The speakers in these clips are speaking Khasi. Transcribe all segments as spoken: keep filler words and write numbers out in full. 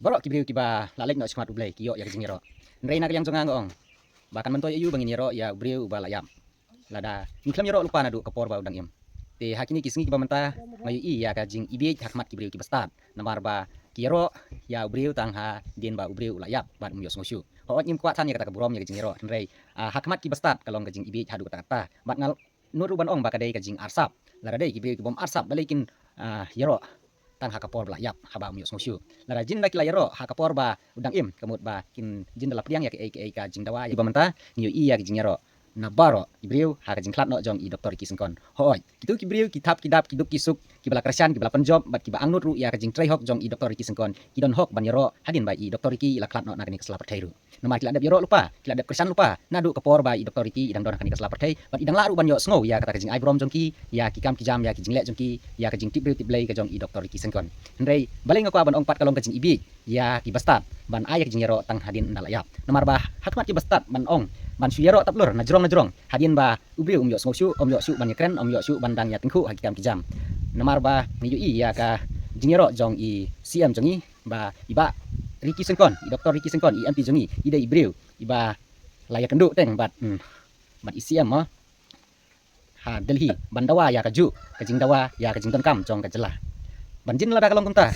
Baroh ki briew kiba la leit noh shakhmat U Blei ki ïoh ïa ka jingïaroh. Hynrei na ka liang jong nga nga ong ba kan myntoi aïu ba ngin ïaroh ïa u briew uba la ïap lada ngi khlem ïaroh lypa naduh ka por ba u dang im. Te ha kine ki sngi kiba mynta nga ïohi ïa ka jingibieit ha khmat ki briew kiba stad, namar ba ki ïaroh ïa u briew tang hadien ba u briew u la ïap bad um ïohsngew shuh. Hooid, ngim kwah than ïa kata ka burom ïa ka jingïaroh, hynrei ah, ha khmat kiba stad ka long ka jingibieit haduh katta katta. Bad nga nud ruh ban ong ba ka dei ka jingarsap. Lada dei ki briew ki bym arsap, balei kin ah, ïaroh tang ha ka por ba la ïap haba um ïohsngew shuh? Lada jin la ki la ïaroh ha ka por ba u dang im, ka mut ba kin jin da la pdiang ïa kaei kaei ka jingdawa. Ïa ba mynta ngi ïohi ïa ka jingïaroh na baroh ki briew ha ka jingkhlad noh jong i Doktor Ricky Syngkon. Hooid, kito ki briew ki thap ki dap, ki duk ki suk, kiba la kyrshan, kiba la pynjop bad kiba angnud ruh ïa ka jingtrei hok jong i Doktor Ricky Syngkon, ki don hok ban ïaroh hadien ba i Doktor Ricky i la khlad noh na kane ka sla pyrthei ruh. Namar ki la dep ïaroh lypa, ki la dep kyrshan lypa naduh ka por ba i Doktor Ricky i dang don ha kane ka sla pyrthei, bad i dang lah ruh ban ïohsngew ïa kata ka jingai burom jong ki, ïa ki kam ki jam, ïa ki jingleh jong ki, ïa ka jingtip briew tip Blei ka jong i Doktor Ricky Syngkon. Hynrei balei nga kwah ban ong pat ka long ka jingibieit ïa kiba stad ban ai ïa ka jingïaroh tang hadien ynda la ïap. Namar ba ha khmat kiba stad ban ong ban shu ïaroh taplur na jrong na jrong hadien ba u briew um ïohsngew shuh, um ïoh shuh ban ïakren, um ïoh shuh ban dang ïatyngkhuh ha ki kam ki jam. Namar ba ngi ïohi ïa ka jingïaroh jong i C M jong ngi, ba i Bah Ricky Syngkon, i Doktor Ricky Syngkon, i M P jong ngi, i dei i briew iba la ïakynduh teng bad, hmm, bad i C M mo ha Delhi ban dawa ïa kajuh ka jingdawa ïa ka jingdonkam jong ka jylla. Ban jin lada ka long kumta,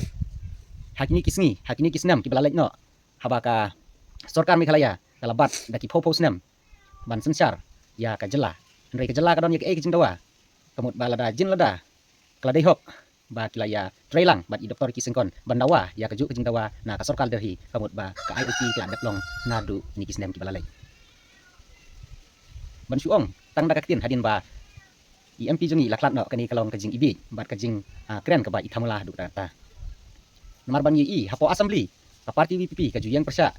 ha kine ki sngi, ha kine ki snem kiba la leit noh, haba ka sorkar Meghalaya ka la bat da ki phew phew snem ban synshar ïa ka jylla, hynrei ka jylla ka don ïa kaei ka jingdawa? Ka mut ba lada jin lada ka la dei hok ba ki la ïatrei lang bad i Doktor Ricky Syngkon ban dawa ïa kajuh ka jingdawa na ka sorkar Delhi, ka mut ba ka I L P ka la dep long naduh kine ki snem kiba la leit. Ban shu ong tang da ka ktien hadien ba i M P jong ngi i la khlad noh, kane ka long ka jingibieit bad ka jing, ah, kren kaba i thamula haduh katta katta. Namar ban ïohi hapoh Assembly, ka party V P P ka ju ïeng pyrshah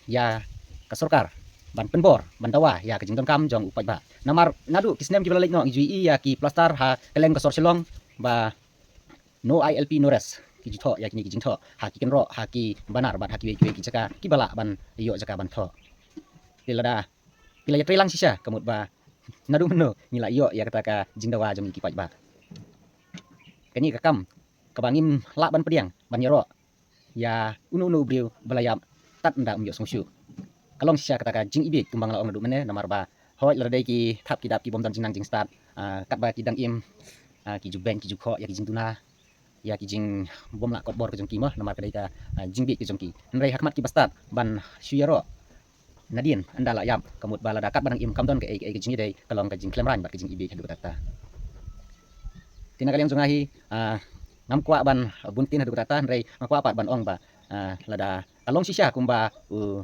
ïa ka sorkar ban pynbor ban dawa ïa ka jingdonkam jong u paidbah. Namar naduh ki snem kiba la leit noh ngi ju ïohi ïa ki plaster ha kylleng ka sor Shillong ba no I L P no rest, ki ju thoh ïa kine ki jingthoh ha ki kynroh, ha ki banner bad ha kiwei kiwei ki jaka kiba lah ban ïoh jaka ban thoh. Te lada ki la ïatrei lang shisha, ka mut ba naduh mynno ngi la ïoh ïa kata ka jingdawa jong ngi ki paidbah? Kane ka kam kaba ngim lah ban pdiang ban ïaroh ïa uno uno u briew ba la ïap tad ynda um ïohsngew shuh. Ka long shisha kata ka jingibieit kumba nga la ong naduh mynne, namar ba hooid, lada dei ki thap ki dap, ki bym don jingnang jingstad, ah, katba ki dang im, ah, ki ju beiñ, ki ju khoh ïa ki jingduna, ïa ki jingbymlah kot bor ka jong ki mo, namar ka dei ka, ah, jingbieit ka jong ki. Hynrei ha khmat kiba stad ban shu ïaroh nadien ynda la ïap, ka mut ba lada katba dang im kam don kaei kaei ka jingïadei, ka long ka jingklemrain bad ka jingibieit haduh katta katta. Te na ka liang jong nga hi, ah, ngam kwah ban bun ktien haduh katta katta, hynrei nga kwah pat ban ong ba, ah, lada ka long shisha kumba u,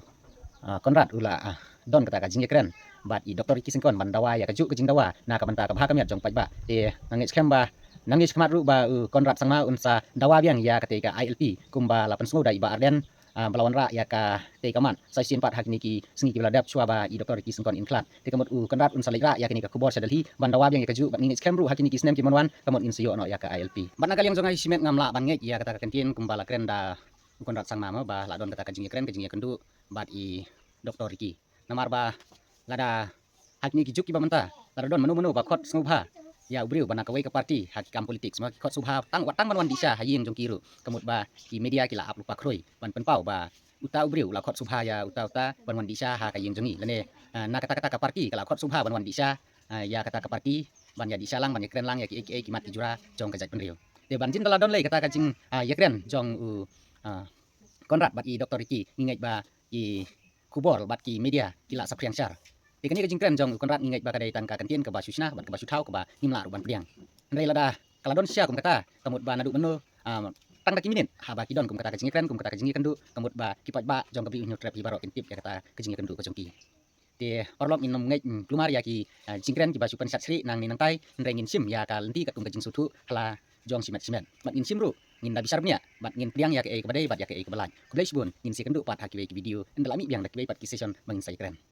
ah, Conrad u la, ah, don kata ka jingïakren bad i Doktor Ricky Syngkon ban dawa ïa kajuh ka jingdawa na ka bynta ka bha ka miat jong paidbah, te nga ngeit skhem ba nangne shakhmat ruh ba u Conrad Sangma un sa dawa biang ïa katei ka I L P kumba la pynsngew da i Bah Ardent, ah, ba la wanrah ïa katei ka mat sa shisien pat ha kine ki sngi kiba la dep shuwa ba i Doktor Ricky Syngkon in khlad. Te ka mut u Conrad un sa leit rah ïa kane ka khubor sha Delhi ban dawa biang ïa kajuh, bad ngi ngeit skhem ruh ha kine ki snem ki ban wan ka mut ngin sa ïoh noh ïa ka I L P. Bad na ka liang jong nga hi shimet ngam lah ban ngeit ïa kata ka ktien kumba la kren da u Conrad Sangma mo, ba la don kata ka jingïakren, ka jingïakynduh bad i Doktor Ricky. Namar ba lada ha kine ki juk kiba mynta, lada don mano mano ba khot sngewbha ïa u briew ba na kawei ka party ha ki kam politics mo, ki khot sngewbha tang, wat tang ban wan dih sha ha ïing jong ki ruh, ka mut ba ki media ki la ap lypa khrui ban pynpaw ba uta u briew u la khot sngewbha ïa uta uta ban wan dih sha ha ka ïing jong ngi, lane, ah, na kata kata ka party ka la khot sngewbha ban wan dih sha, ah, ïa kata ka party ban ïa dih sha lang, ban ïakren lang ïa kiei kiei ki mat ki jura jong ka jaitbynriew. Te ban jin da la don lei kata ka jing, ah, ïakren jong u, ah, Conrad bad i Doktor Ricky, ngi ngeit ba ki khubor bad ki media ki la saphriang shar. Te kane ka jingkren jong u Conrad ngi ngeit ba ka dei tang ka kyntien kaba shu shna bad kaba shu thaw kaba ngim lah ruh ban pdiang. Hynrei lada ka la don shisha kum kata, ka mut ba naduh mynno, ah, tang da ki minit haba ki don kum kata ka jingïakren, kum kata ka jingïakynduh, ka mut ba ki paidbah jong ka Bri u Hynñiewtrep hi baroh kin tip ïa kata ka jingïakynduh ka jong ki. Te paralok, ngin ym ngeit, mm, kulmar ïa ki, ah, jingkren kiba shu pynshad shrieh nangne nangtai, hynrei ngin shim ïa ka lynti katkum ka jingsngewthuh ha la jong shimet shimet. Bad ngin shim ruh, ngin da bishar bniah bad ngin pdiang ïa kaei kaba dei bad ïa kaei kaba lait. Khublei shibun, ngin sa ïakynduh pat ha kiwei ki video ynda la mih biang da kiwei pat ki session ba ngin sa ïakren.